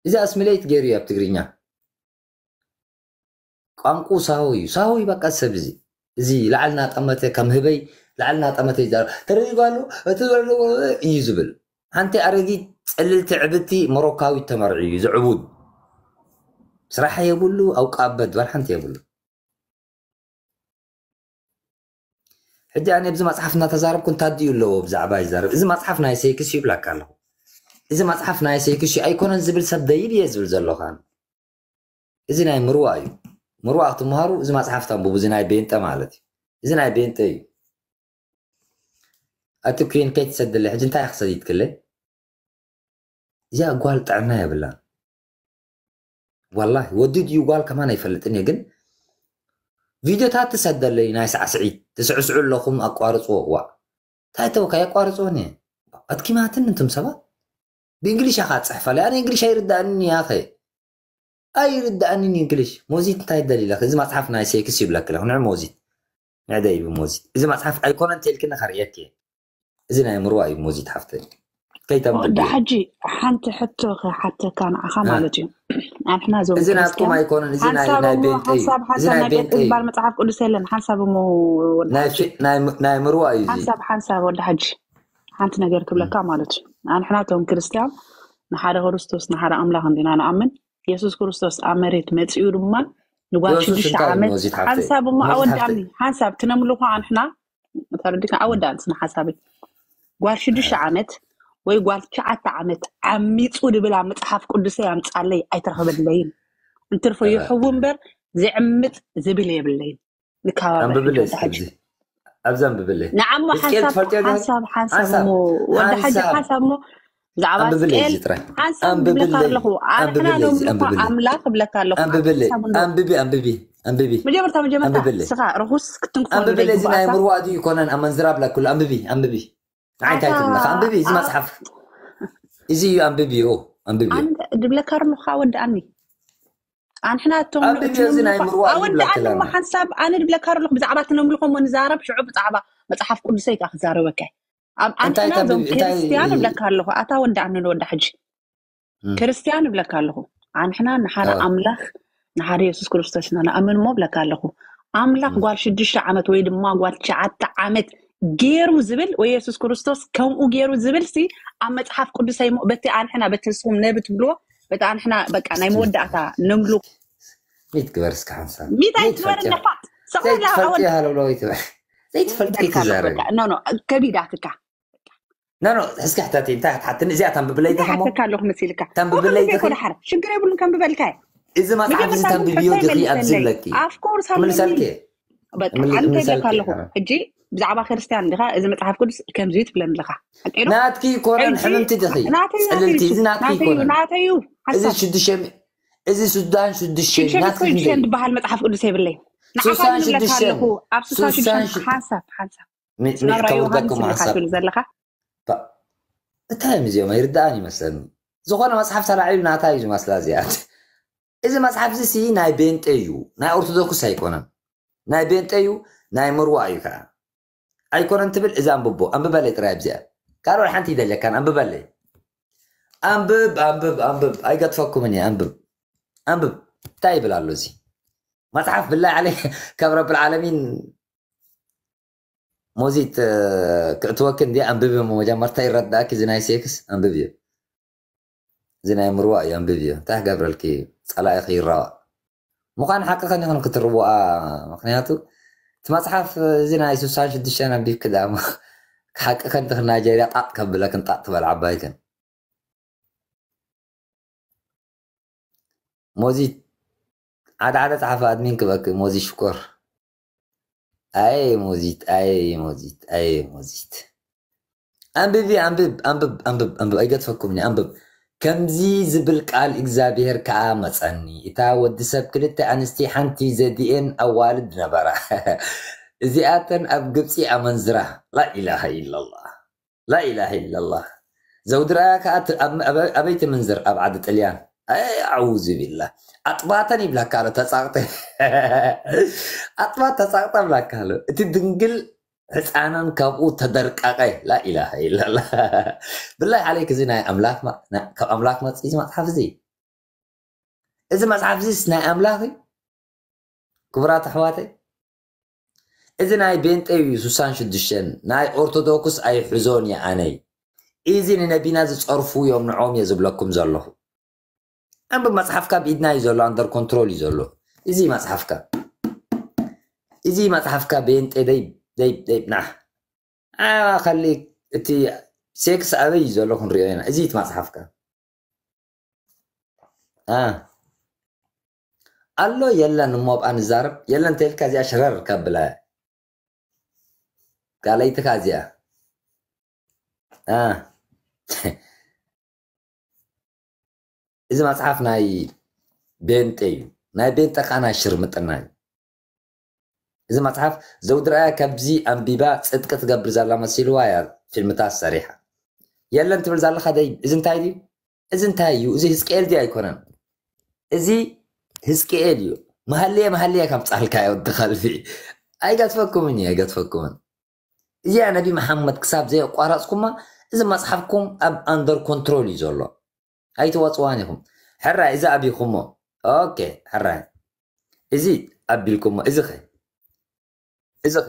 እዚ ኣስሚሌት ገይሩ እዩ ኣብ ትግርኛ። ቋንቁ ሳሆ እዩ። ሳሆ እዩ በቃ ሰብ እዚ። እዚ ላዕልና ጠመተ ከም ህበይ ላዕልና ጠመተ ይዛረብ። ተረዲኡ ኣሎ፣ እቲ ዘሎ እዩ ዝብል። ሓንቲ ኣረጊት ጽልልቲ ዕብድቲ ሞሮካዊት ተመርዒ እዩ ዝዕቡድ። ስራሕ የብሉ፣ ኣውቃበት ባል ሓንቲ የብሉ። ሕጂ ኣነ ኣብዚ መጽሓፍ እናተዛረብኩ እንታይ ድዩ ኣለዎ ብዛዕባ ይዛረብ? እዚ መጽሓፍ ናይ ሴክስ እዩ ይብላካ ኣለኹ። እዚ መጽሓፍ ናይ ሴክስ እዩ ኣይኮነን ዝብል ሰብ ደይብ እየ ዝብል ዘለኹ ኣነ። እዚ ናይ ምርዋእ እዩ። ምርዋእ ክትምሃሩ እዚ መጽሓፍ ተንብቡ። እዚ ናይ ቤንጠ ማለት እዩ። እዚ ናይ ቤንጠ እዩ። ኣቲ ኩን ከይትሰድለይ ሕጂ እንታይ ክሰዲድክለይ? እዚኣ ጓል ጥዕና የብላን። ዋላሂ ወዲ ድዩ ጓል ከማን ኣይፈልጥን እየ፣ ግን ቪድዮታት ትሰደለይ ናይ ሳዕስዒት ትስዕስዑ ኣለኹም ኣቋርፅዎ። ዋ እንታይ ተወካ የቋርፅዎን እየ። ኣትኪማትን እንቱም ሰባት ብእንግሊሽ ኢኻ ትፅሕፋለይ። ኣነ እንግሊሽ ኣይርዳእንን እየ ኣኸ ኣይርዳእንን እዩ እንግሊሽ። ሞዚት እንታይ ደሊለኽ? እዚ መፅሓፍ ናይ ሴክስ ይብለክለኽ። ንዕ ሞዚት ንዕደ ይብ ሞዚት እዚ መፅሓፍ ኣይኮነን ተልክኒ ከርእየክ እየ። እዚ ናይ ምርዋ እዩ ሞዚት ሓፍተይ። ከይተምብድ ወዲ እዩ። ሓጂ ሓንቲ ሕቶ ክሓተካ ንዓኻ እ። ማለት እዩ። ኣንሕና እዞም እዚ ናትኩም ክርስትያን ኣይኮነን፣ እዚ ናይ ሓንሳብ ናይ እሞ ቤንጠ እዩ። ሓንሳብ እዚ ሓንሳብ ናይ ናይ ቤንጠ ቤንጠ እዩ። ዝበሃል መጽሓፍ ቅዱስ የለን። ሓንሳብ እሞ ወዲ ናይ ሓጂ ፊ- ናይ ም- ናይ ምርዋ እዩ እዚ። ሓንሳብ ሓንሳብ ወዲ ሓጂ ሓንቲ ነገር ክብለካ ማለት እዩ። ኣንሕና እቶም ክርስትያን ንሓደ ክርስቶስ ንሓደ ኣምላኽ እንዲና ንኣምን። የሱስ ክርስቶስ ኣብ መሬት መጺኡ ድማ ንጓል የሱስ ሽዱሽተ እንታይ እዩ ዓመት ሞዚት ሓፍተይ? ሓንሳብ እሞ ሞዚት ኣወዳኒ ሓፍተይ። ሓንሳብ ክነምልኾ ኣንሕና ተረዲካ ኣወዳኒ ስነ ሓሳበይ ጓል ሽዱሽተ ዓመት ወይ ጓል ትሽዓተ ዓመት ዓሚፁ ድብል ኣብ መፅሓፍ ቅዱሰይ ኣምፃለይ ኣይተረኸበለይን። እንትርፎ ይሕዉ እምበር ዝዕምፅ ዝብል የብለይን። ንከባበር ኣንብብለይ ሕጂ እስኪ ሕጂ። ኣብዚ። ኣብዚ ኣንብብለይ። ንዓሞ ሕዝቅኤል ሓንሳብ ትፈልጥዮ ዶ? ሓንሳብ ሓንሳብ ሓንሳብ። እሞ ወዲ ሓጂ ሓንሳብ። ሓንሳብ እሞ ብዛዕባ ኣንብብለይ ሕዝቅኤል እዚ ጥራይ። ሓንሳብ ኣንብብለይ። ድብለካ ኣለኹ። ኣንሕና ኣንብብለይ ሎም እዚ፣ ልኳ ኣንብብለይ። ኣምላኽ እብለካ ኣለኹ። ኣንብብለይ። ሓንሳብ እሞ። ኣንብቢ፣ ኣንብቢ፣ ኣንብቢ። መጀመርታ መጀመርታ ኣንብብለይ። ስኻ ርኹስ ክትንክፎ ኣንብብለይ፣ እዚ ናይ ይግባእካ። ምርዋእ ድዩ ይኮነን ኣመንዝራ ብላኩሉ። ኣንብቢ፣ ኣንብቢ። ንዓይ እንታይ ኣታ ትብለካ? ኣንብቢ፣ እዚ ኣ- መጽሓፍ። እዚ እዩ፣ ኣንብቢ፣ ኦ፣ ኣንብቢ። ኣነ ድብለካ ኣለኹ፣ ኣወድኣኒ። ኣንሕና እቶም ኣንብቢ፣ ንእሽቶ እዚ ናይ ምርዋእ እዩ ኣወድኣኒ ብላኩሉ እሞ ኣና። ሓንሳብ ኣነ ድብለካ ኣለኹ፣ ብዛዕባ እቲ ነምልኾ እሞ ንዛረብ፣ ሽዑ ብዛዕባ መጽሓፍ ቅዱሰይ ከኣ ክዛረበካ። ኣብ እንታይ ኣንሕና እዞም ተንብቢ? እንታይ ክርስትያን እብለካ ኣለኹ፣ ኣታ ኣወድኣኒ ንወዳ ሕጂ። እም። ክርስትያን እብለካ ኣለኹ። ኣንሕና ንሓደ ኣዎ። ኣምላኽ፣ ንሓደ የሱስ ክርስቶስ ኢና ንኣምን እሞ እብለካ ኣለኹ። ኣምላኽ እም። ጓል ሽዱሽተ ዓመት ወይ ድማ ጓል ትሽዓተ ዓመት ገይሩ ዝብል ወይ የሱስ ክርስቶስ ከምኡ ገይሩ ዝብል ሲ ኣብ መጽሓፍ ቅዱሰይ እሞ በቲ ኣንሕና በቲ ንስኹም ነቢ ትብልዎ በቲ ኣንሕና በቃ ናይ መወዳእታ ነምሉ ሚት ግበር እስከ ሓንሳብ። ሚት ሚት ኣይትግበር ፈትያ። እንደፋት። ሰቕ ኢላ ዘይትፈልጥ ኣወድ- ሃለውለው ይትበል። ዘይትፈልጥ ይትዛረብ። በቃ፣ ኖ፣ ኖ፣ ከቢዳትካ። ኖ፣ ኖ፣ እስኪ ሕታቲ እንታይ ክትሓትኒ? እዚኣ ታንብብለይ እንታይ ተኸሞ? ሓተካ ኣለኹ መሲልካ? ታንብብለይ ተኸ? ዳሓር ሽግር የብሉን፣ ከንብበልካ እየ። እዚ መጽሓፍ እዚ መጀመርታ ግን ታንብብዮ ሕቶይ ዲኺ ኣብዚ መልሰለይ። ብለኪ? Of course፣ ክምልሰልኪ ሃለኒ። እየ። በቃ፣ ምል-፣ ኣነ እንታይ ምልሰልኪ እየ። እብለካ ኣለኹ? ሕጂ ብዛዕባ ክርስትያን ዲኻ? እዚ መጽሓፍ ቅዱስ ከምዚ እዩ ትብለኒ ኣለኻ። ሓቂ ዶ? ናትኪ ይኮነን፣ ሕጂ ሕምምቲ ዲኺ? ናተይ እዩ፣ ናተይ ጽልልቲ፣ እዩ፣ እዚ ናትኪ ናተይ እዩ፣ ይኮነን። ናተይ እዩ። እዚ ሓሳብ። ሽዱሽተ፣ እዚ ሱዳን ሽዱሽተ፣ ሽዱሽተ ናትኪ ሽዱሽተ ክንደይ? ሽዱሽተ ዝበሃል መጽሓፍ ቅዱስ የብለይ። ንዓኻ ሱሳን ዝብለካ ሽዱሽተ። ኣለኹ፣ ኣብ ሱሳን ሱሳን ሽዱሽተ ሽዱ-፣ ሓንሳብ፣ ሓንሳብ። ሚ-፣ ሚ-፣ ስናብራ ከውርደኩም ዮሃንስ ኢልካ ሓንሳብ። ትብል ዘለኻ? ባ-፣ እንታይ እዮም እዚኦም? ኣይርድኣን ይመስለኒ። ዝኾነ መጽሓፍ ተላዒሉ ናታ እዩ ዝመስላ እዚኣት። እዚ መጽሓፍ እዚ ሲ ናይ ቤንጤ እዩ፣ ናይ ኦርቶዶክስ ኣይኮነን። ናይ ቤንጤ እዩ፣ ናይ ምርዋ እዩ ከኣ። ኣይኮነን ትብል እዛ ኣንብቦ፣ ኣንብበለይ ጥራይ ኣብዚኣ። ካልኦት ሓንቲ ይደልየካን፣ ኣንብበለይ። ኣንብብ፣ ኣንብብ፣ ኣንብብ። ኣይገድፈኩምን እየ፣ ኣንብብ። ኣንብብ። እንታይ ይብል ኣሎ እዚ? መጽሓፍ ብላይ ዓለይ ካብ ረብል ዓለሚን ሞዚት፣ እ፣ ክእትወኪ እንዲ ኣንብቢ እሞ መጀመርታ ይረዳእኪ። እዚ ናይ ሴክስ ኣንብብዮ። እዚ ናይ ምርዋእ እዩ፣ ኣንብብዮ። እንታይ ክገብረልኪ እዩ? ጸላኢኺ ይረዋእ። ምዃን ሓቂ ከን ይኹን ክትርዋኣ፣ ምኽንያቱ እቲ መጽሓፍ እዚ ናይ ስሳን ሽዱሽተን ኣንቢብኪ ደኣ እሞ ሓቂ ከን ትኽ ናይጀርያ ጣጥ ከብለክን ጣጥ ትበል ዓባይክን። ሞዚት፣ ሓደ ሓደ ጸሓፊ ኣድሚን ክበኪ፣ ሞዚት ሽኮር። ኣየ ሞዚት፣ ኣየ ሞዚት፣ ኣየ ሞዚት። ኣንብቢ፣ ኣንብብ፣ ኣንብብ፣ ኣንብብ፣ ኣንብብ። ኣይገድፈኩምኒ፣ ኣንብብ። ከምዚ ዝብል ቃል እግዚኣብሔር ከኣ መጸኒ። እታ ወዲ ሰብ ክልተ ኣንስቲ ሓንቲ ዘዲኤን ኣዋልድ ነበራ። እዚኣተን ኣብ ግብጺ ኣመንዝራ። ላኢላሃ ኢላላህ። ላኢላሃ ኢላላህ። ዘውዲ ረኣያ ከኣ ት-፣ ኣብ፣ ኣብ፣ ኣበይ ትምንዝር? ኣብ ዓዲ ጥልያን። ኣይ፣ ኣዑዙ ቢላህ። ኣጥባተን ይብላካ ኣሎ፣ ተጻቕጠ። ኣጥባት ተጻቕጠ ብላካ ኣሎ። እቲ ድንግል ህፃነን ካብኡ ተደርቀቐ። ላኢላሃ ኢላላህ። ብላይ ዓለይክ፣ እዚ ናይ ኣምላኽ ማ-፣ ና-፣ ካብ ኣምላኽ መጽኢ እዚ መጽሓፍ እዚ። እዚ መጽሓፍ እዚስ ናይ ኣምላኽ እዩ? ክቡራት ኣሕዋተይ፣ እዚ ናይ ቤንጤ እዩ። ስሳን ሽዱሽተን ናይ ኦርቶዶክስ ኣይሕዞን እየ ኣነይ። እዚ ንነቢና ዝጸርፉ እዮም፣ ንዖም እየ ዝብለኩም ዘለኹ። ኣንብ መጽሓፍካ ብኢድና እዩ ዘሎ፣ ኣንደር ኮንትሮል እዩ ዘሎ። እዚ መጽሓፍካ፣ እዚ መጽሓፍካ ቤንጤ ደይ ደይ ደይ ና ዓ ኸሊ እቲ ሴክስ ኣበይ እዩ ዘሎ ክንሪኦ ኢና። እዚ እቲ መጽሓፍካ ኣ ኣሎ የለን እሞ ኣብኣ ንዛረብ የለን ተልካ እዚኣ ሽረር ከብላ ካልኣይትካ እዚኣ ኣ እዚ መጽሓፍ ናይ ቤንጤ እዩ። ናይ ቤንጤ ከዓ ናይ ሽርምጥና እዩ። እዚ መጽሓፍ ዘውዲ ረኣያ ካብዚ ኣንቢባ ጽድቂ ትገብር ዘላ መሲልዋ እያ ፊልምታት ሰሪሓ። የለን ትብል ዘለኻ ደይ እዚ እንታይ ድዩ? እዚ እንታይ እዩ? እዚ ህዝቅኤል ድዩ ኣይኮነን? እዚ ህዝቅኤል እዩ። መሃልየ መሃልየ ከምጻልካ እየ ወዲ ከልቢ። ኣይገትፈኩምን እዩ፣ ኣይገትፈኩምን። እዚኣ ነቢ መሓመድ ክሳብ ዘየቋረጽኩማ እዚ መጽሓፍኩም ኣብ ኣንደር ኮንትሮል እዩ ዘሎ። ኣይትወጽዋን ኢኹም። ሕራይ እዚ ኣቢኹሞ። ኦኬ፣ ሕራይ እዚ ኣቢልኩሞ። እዚ ኸ እዚ ኸ